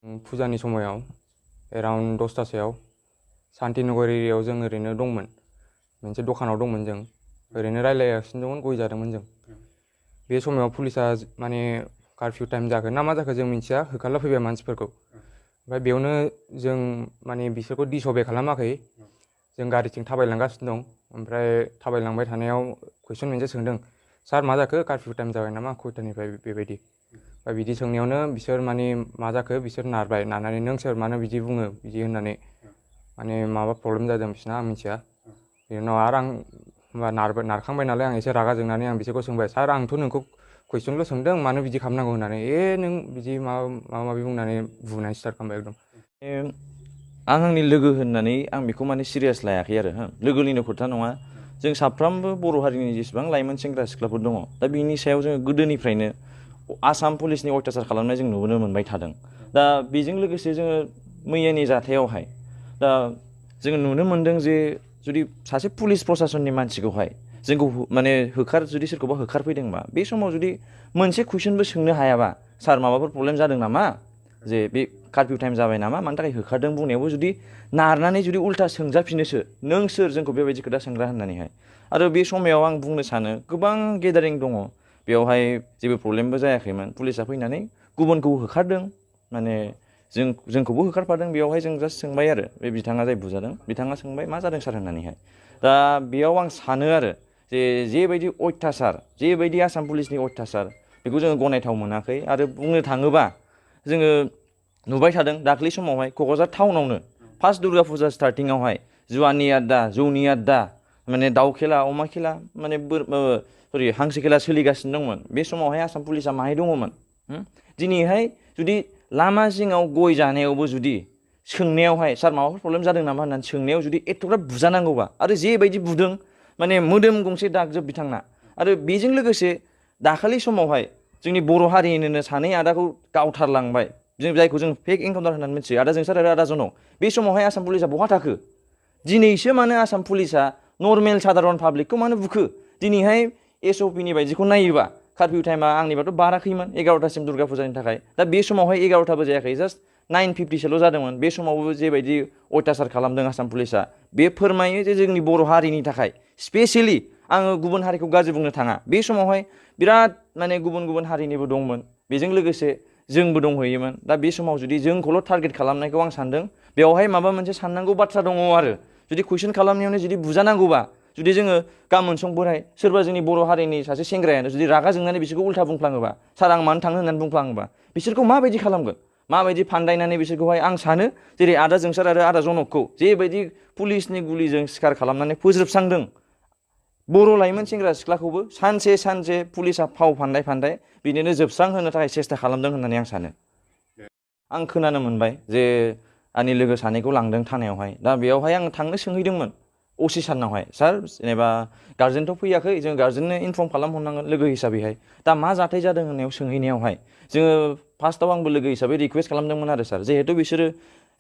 फुजानि समायाव एराउन्ड 10टासोआव शान्तिनगर एरियायाव जों ओरैनो दंमोन, मोनसे दखानाव दंमोन जों ओरैनो रायलायगासिनो दंमोन, गय जादोंमोन जों। बे समाव पुलिसा माने कारफिउ टाइम जाखो ना मा जाखो जों मिथिया, होखारला फैबाय मानसिफोरखौ। ओमफ्राय बेयावनो जों माने बिसोरखौ दिसअबे खालामाखै, जों गारिथिं थाबायलांगासिनो दं। ओमफ्राय थाबायलांबाय थानायाव कुइसन मोनसे सोंदों, सार मा जाखो कारफिउ टाइम जाबाय नामा खयथानिफ्राय बेबायदि। ओमफ्राय बिदि सोंनायावनो बिसोर माने मा जाखो बिसोर नारबाय, नारनानै नों सोर मानो बिदि बुङो बिदि होननानै माने माबा प्रब्लेम जादों बिसिना आं मिथिया। बेनि उनाव आरो आं होमबा नारखांबाय नालाय आं एसे रागा जोंनानै आं बिसोरखौ सोंबाय, सार आंथ' नोंखौ कुइसनल' सोंदों मानो बिदि खालामनांगौ होननानै। नों बिदि माबा माबि बुंनानै बुनाय स्टार्ट खालामबाय एकदम। आं आंनि लोगो होननानै आं बेखौ माने सिरियास लायाखै आरो लोगोनिनो खोथा नङा। जों साफ्रोमबो बर' हारिनि जेसेबां लाइमोन सेंग्रा सिख्लाफोर दङ, दा बिनि सायाव जोङो गोदोनिफ्रायनो आसाम पुलिसनि अयथासार खालामनाय जों नुबोनो मोनबाय थादों। दा बेजों लोगोसे जोङो मैयानि जाथायावहाय दा जोङो नुनो मोनदों जे जुदि सासे पुलिस प्रसासननि मानसिखौहाय जोंखौ माने जुदि सोरखौबा होखारफैदोंबा बे समाव जुदि मोनसे कुइसनबो सोंनो हायाबा, सार माबाफोर प्रब्लेम जादों नामा, जे बे कारफिउ टाइम जाबाय नामा, मानि थाखाय होखारदों बुंनायावबो जुदि नारनानै जुदि उल्था सोंजाफिनोसो, नों सोर जोंखौ बेबायदि खोथा सोंग्रा होननानैहाय। आरो बे समाव आं बुंनो सानो गोबां गेदारिं दङ, बेवहाय जेबो प्रब्लेमबो जायाखैमोन, पुलिसा फैनानै गुबुनखौ होखारदों, माने जोंखौबो होखारफादों। बेवहाय जों जास्ट सोंबाय आरो बे बिथाङा जाय बुजादों बिथाङा सोंबाय मा जादों सार होननानैहाय। दा बेयाव आं सानो आरो जेबायदि अयथासार, जेबायदि आसाम पुलिसनि अयथासार, बेखौ जोङो गनायथाव मोनाखै। आरो बुंनो थाङोबा जोङो नुबाय थादों दाख्लै समावहाय क'क्राझार टाउनावनो फार्स्ट दुर्गा फुजा स्टार्टिंआवहाय जुवानि आड्डा, जौनि आड्डा, माने दाउ खेला, अमा खेला, माने हांसो खेला सोलिगासिनो दंमोन। बे समावहाय आसाम पुलिसा माहाय दङमोन? दिनैहाय जुदि लामा जिङाव गय जानायावबो जुदि सोंनायावहाय सार माबाफोर प्रब्लेम जादों नामा होननानै सोंनायाव जुदि एथ'ग्राब बुजानांगौबा, आरो जेबायदि बुदों माने मोदोम गंसे दागजोब बिथांना। आरो बेजों लोगोसे दाखालि समावहाय जोंनि बर' हारिनिनो सानै आदाखौ गावथारलांबाय, जायखौ जों फेक एनकाउन्टार होननानै मिथियो, आदा जोंसार आरो आदा जनक। बे समावहाय आसाम पुलिसा बहा थाखो? दिनैसो मानो आसाम पुलिसा नर्मेल साधारन पाब्लिकखौ मानो बुखो? दिनैहाय SOPनि बायदिखौ नायोबा कारफिउ टाइमा आंनिबाथ' बाराखैमोन 11टासिम दुर्गा फुजानि थाखाय। दा बे समावहाय 11टाबो जायाखै, जास्ट 9:50सोल' जादोंमोन। बे समावबो जेबायदि अयथासार खालामदों आसाम पुलिसा, बे फोरमायो जे जोंनि बर' हारिनि थाखाय स्पेसियेलि, आङो गुबुन हारिखौ गाज्रि बुंनो थाङा, बे समावहाय बिराद माने गुबुन हारिनिबो दंमोन, बेजों लोगोसे जोंबो दंहैयोमोन। दा बे समाव जुदि जोंखौल' टारगेट खालामनायखौ आं सानदों बेवहाय माबा मोनसे साननांगौ बाथ्रा दङ। आरो जुदि कुइसन खालामनायावनो जुदि बुजानांगौबा, जुदि जोङो गाबोन समफोरहाय सोरबा जोंनि बर' हारिनि सासे सेंग्रायानो जुदि रागा जोंनानै बिसोरखौ उल्था बुंफ्लाङोबा, सार आं मानो थाङो होननानै बुंफ्लाङोबा, बिसोरखौ माबायदि खालामगोन, माबायदि फान्दायनानै बिसोरखौहाय। आं सानो जेरै आदा जोंसार आरो आदा जनकखौ जेबायदि पुलिसनि गुलिजों सिखार खालामनानै फोजोबस्रांदों, बर' लाइमोन सेंग्रा सिख्लाखौबो सानसे पुलिसा फाव फान्दाय बिदिनो जोबस्रांहोनो थाखाय सेस्था खालामदों होननानै आं सानो। आं खोनानो मोनबाय जे आंनि लोगो सानैखौ लांदों थानायावहाय। दा बेयावहाय आं थांनो सोंहैदोंमोन OC सारनावहाय, सार जेनेबा गार्जेनथ' फैयाखै, जों गार्जेननो इनफर्म खालामहरनांगोन लोगो हिसाबैहाय। दा मा जाथाय जादों होननायाव सोंहैनायावहाय जोङो फार्स्टआव आंबो लोगो हिसाबै रिकुवेस्ट खालामदोंमोन आरो सार, जिहेथु बिसोरो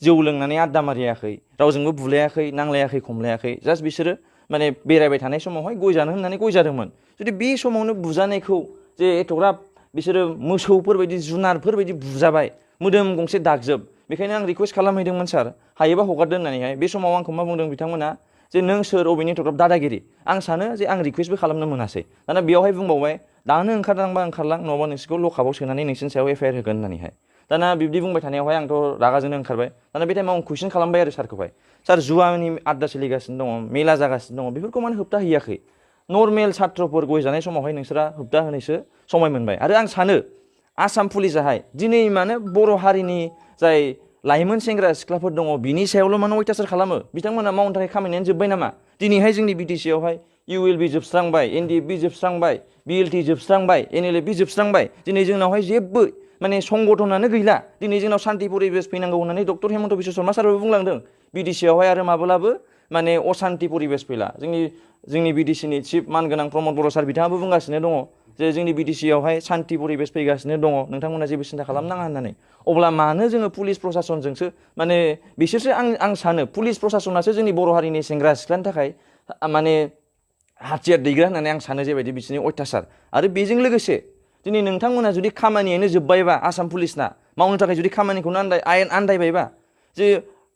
जौ लोंनानै आड्डा मारियाखै, रावजोंबो बुलायाखै, नांलायाखै, खमलायाखै, जास्ट बिसोरो माने बेरायबाय थानाय समावहाय गय जानो होननानै गय जादोंमोन। जुदि बे समावनो बुजानायखौ जे एथ'ग्राब बिसोरो मोसौफोरबायदि जुनारफोरबायदि बुजाबाय, मोदोम गंसे दागजोब, बेखायनो आं रिकुवेस्ट खालामहैदोंमोन सार हायोबा हगारदो होननानैहाय। बे समाव आंखौ मा बुंदों बिथांमोना, जे नों सोर, अबेनि एथ'ग्राब दादागिरि। आं सानो जे आं रिकुवेस्टबो खालामनो मोनासै। दाना बेयावहाय बुंबावबाय, दानो ओंखारलांबा ओंखारलां, नङाबा नोंसोरखौ लकआपआव सोनानै नोंसोरनि सायाव FIR होगोन होननानैहाय। दाना बिब्दि बुंबाय थानायावहाय आंथ' रागाजोंनो ओंखारबाय। दाना बे टाइमाव आं कुइसन खालामबाय आरो सारखौहाय, सार जुवानि आड्डा सोलिगासिनो दङ, मेला जागासिनो दङ, बेफोरखौ मानो होबथा हैयाखै? नर्मेल सात्रफोर गय जानाय समावहाय नोंसोरा होबथा होनोसो समय मोनबाय। आरो आं सानो आसाम पुलिसाहाय दिनै मानो बर' हारिनि जाय लाइमोन सेंग्रा सिख्लाफोर दङ बिनि सायावल' मानो अयथासार खालामो? बिथांमोना मावनो थाखाय खामानियानो जोब्बाय नामा? दिनैहाय जोंनि BTC आवहाय ULB जोबस्रांबाय, NDFB जोबस्रांबाय, BLT जोबस्रांबाय, NLFB जोबस्रांबाय। दिनै जोंनावहाय जेबो माने संगठनानो गैला। दिनै जोंनाव सान्थि परिबेस फैनांगौ होननानै डक्टर हेमन्त बिश्व शर्मा साराबो बुंलांदों। BTC आवहाय आरो माब्लाबो माने असान्थि परिबेस फैला। जोंनि BTCनि चिफ मानगोनां प्रमद बर' सार बिथाङाबो बुंगासिनो दङ जे जोंनि BTC आवहाय सान्थि परिबेस फैगासिनो दङ, नोंथांमोना जेबो सिन्था खालामनाङा होननानै। अब्ला मानो जोङो पुलिस प्रसासनजोंसो माने बिसोरसो आं सानो पुलिस प्रसासनासो जोंनि बर' हारिनि सेंग्रा सिख्लानि थाखाय माने हाथियार दैग्रा होननानै आं सानो, जेबायदि बिसोरनि अयथासार। आरो बेजों लोगोसे दिनै नोंथांमोना जुदि खामानियानो जोब्बायबा आसाम पुलिसना, मावनो थाखाय जुदि खामानिखौनो आयेन आन्दायबायबा जे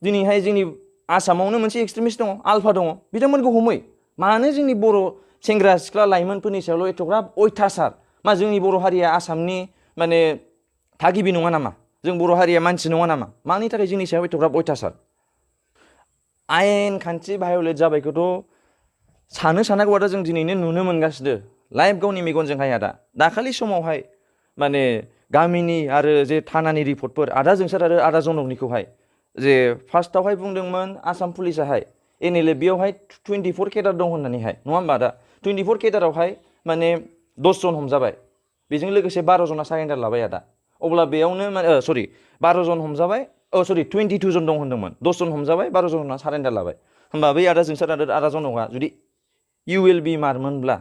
दिनैहाय जोंनि आसामावनो मोनसे एक्सट्रिमिस्ट दङ आलफा दङ बिथांमोनखौ हमै मानो जोंनि बर' सेंग्रा सिख्ला लाइमोनफोरनि सायावल' एथ'ग्राब अयथासार मा जोंनि बर' हारिया आसामनि माने थागिबि नङा नामा जों बर' हारिया मानसि नङा नामा मानि थाखाय जोंनि सायाव एथ'ग्राब अयथासार आयेन खान्थि भाय'लेट जाबायखौथ' सानो सानागौआ जों दिनैनो नुनो मोनगासिनो लाइभ गावनि मेगनजोंहाय दाखालि समावहाय माने गामिनि आरो जे थानानि रिपर्टफोर आदा जोंसार आरो आदा जनकनिखौहाय जे फार्स्टआवहाय बुंदोंमोन आसाम पुलिसाहाय NLA बेयावहाय 24 केडार दं होननानैहाय नङा होमबा दा 24 केडारावहाय माने 10 जन हमजाबाय बेजों लोगोसे 12 जना सारेन्डार लाबाय आदा अब्ला बेयावनो 12 जन हमजाबाय 22 जन दं होनदोंमोन 10 जन हमजाबाय 12 जना सारेन्डार लाबाय होमबा बै आदा जोंसार आरो आदा जनकआ जुदि ULB मारमोनब्ला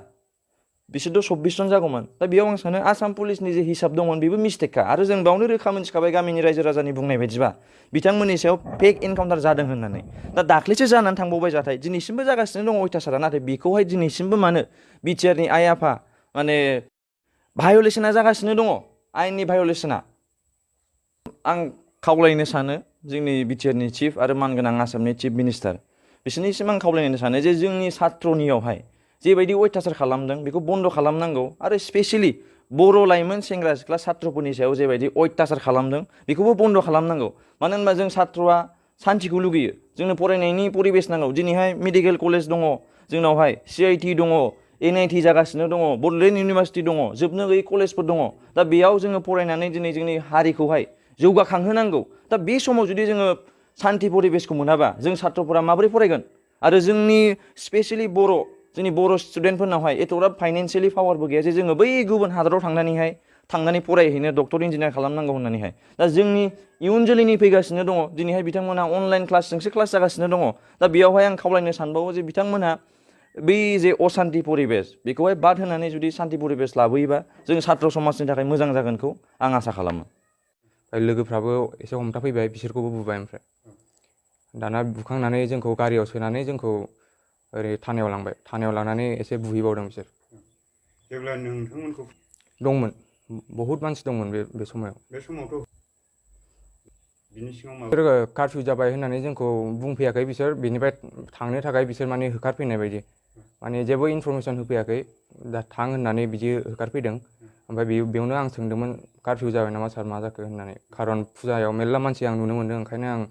बिसोरथ' 24 जन जागौमोन दा बेयाव आं सानो आसाम पुलिसनि जे हिसाब दंमोन बेबो मिस्टेकखा आरो जों बावनो रोखा मोनथिखाबाय गामिनि रायजो राजानि बुंनाय बायदिबा बिथांमोननि सायाव फेक एनकाउन्टार जादों होननानै दा दाख्लैसो जानानै थांबावबाय जाथाय दिनैसिमबो जागासिनो दङ अयथासारा नाथाय बेखौहाय दिनैसिमबो मानो बिटिआरनि आइ आफा माने भाय'लेसना जागासिनो दङ आयेननि भाय'लेसना आं खावलायनो सानो जोंनि बिटिआरनि चिफ आरो मानगोनां आसामनि चिफ मिनिस्टार बिसोरनिसिम आं खावलायनो सानो जे जोंनि सात्रनियावहाय जेबायदि अयथासार खालामदों बेखौ बन्द खालामनांगौ आरो स्पेसियेलि बर' लाइमोन सेंग्रा सिख्ला सात्रफोरनि सायाव जेबायदि अयथासार खालामदों बेखौबो बन्द खालामनांगौ मानो होनबा जों सात्रआ सान्तिखौ लुगैयो जोंनो फरायनायनि परिबेस नांगौ दिनैहाय मेडिकेल कलेज दङ जोंनावहाय CIT दङ NIT जागासिनो दङ बड'लेण्ड इउनिभारसिटि दङ जोबनो गैयै कलेजफोर दङ दा बेयाव जोङो फरायनानै दिनै जोंनि हारिखौहाय जौगाखांहोनांगौ दा बे समाव जुदि जोङो सान्ति परिबेसखौ मोनाबा जों सात्रफोरा माबोरै फरायगोन आरो जोंनि स्पेसियेलि जोंनि बर' स्टुडेन्टफोरनावहाय एथ'ग्राब फाइनान्सियेलि पावारबो गैया जे जोङो बै गुबुन हादराव थांनानै फरायहैनो डक्टर इन्जिनियार खालामनांगौ होननानैहाय दा जोंनि इयुन जोलैनि फैगासिनो दङ दिनैहाय बिथांमोनहा अनलाइन क्लासजोंसो क्लास जागासिनो दङ दा बेयावहाय आं खावलायनो सानबावो जे बिथांमोनहा बै जे असान्ति परिबेस बेखौहाय बाद होनानै जुदि सान्ति परिबेस लाबोयोबा जों सात्र समाजनि थाखाय मोजां जागोनखौ आं आसा खालामो लोगोफ्राबो एसे हमथाफैबाय बिसोरखौबो बुबाय ओमफ्राय दाना बुखांनानै जोंखौ गारियाव सोनानै जोंखौ ओरै थानायाव लांबाय थानायाव लांनानै एसे बुहैबावदों बिसोर जेब्ला नोंथांमोनखौ दंमोन बहुद मानसि दंमोन बे समावथ' बिनि सिगाव बिसोर कारफिउ जाबाय होननानै जोंखौ बुंफैयाखै बिसोर बेनिफ्राय थांनो थाखाय बिसोर माने होखारफैनाय बायदि माने जेबो इनफरमेसन होफैयाखै दा थां होननानै बिदि होखारफैदों ओमफ्राय बेयावनो आं सोंदोंमोन कारफिउ जाबाय नामा सार मा जाखो होननानै खारन फुजायाव मेरला मानसि आं नुनो मोन्दों ओंखायनो आं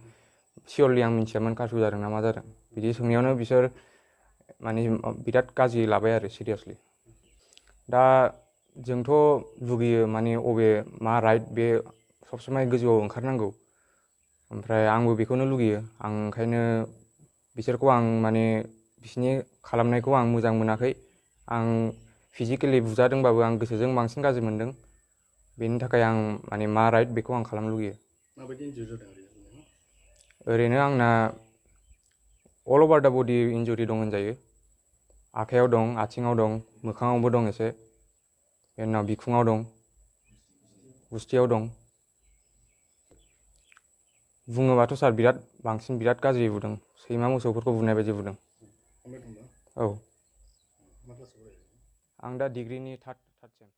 सियरलि आं मिथियामोन कारफिउ जादों ना मा जादों बिदि सोंनायावनो बिसोर माने बिराद गाज्रि लाबाय आरो सिरियासलि दा जोंथ' लुगैयो माने मा राइट बे सबसमाय गोजौआव ओंखारनांगौ ओमफ्राय आंबो बेखौनो लुगैयो आं ओंखायनो बिसोरखौ आं माने बिसिनि खालामनायखौ आं मोजां मोनाखै आं फिजिकेलि बुजादोंबाबो आं गोसोजों बांसिन गाज्रि मोन्दों बेनि थाखाय आं माने मा राइट बेखौ आं खालामनो लुगैयो माबायदि इन्जुरि जादों ओरैनो आंना अल अभार दा बडि इन्जुरि दं होनजायो आखायाव दं आथिङाव दं मोखाङावबो दं एसे बेनि उनाव बिखुङाव दं गुस्थियाव दं बुङोबाथ' सार बांसिन बिराद गाज्रि बुदों सैमा मोसौफोरखौ बुनाय बायदि बुदों औ आं दा डिग्रिनि थार्ड सेम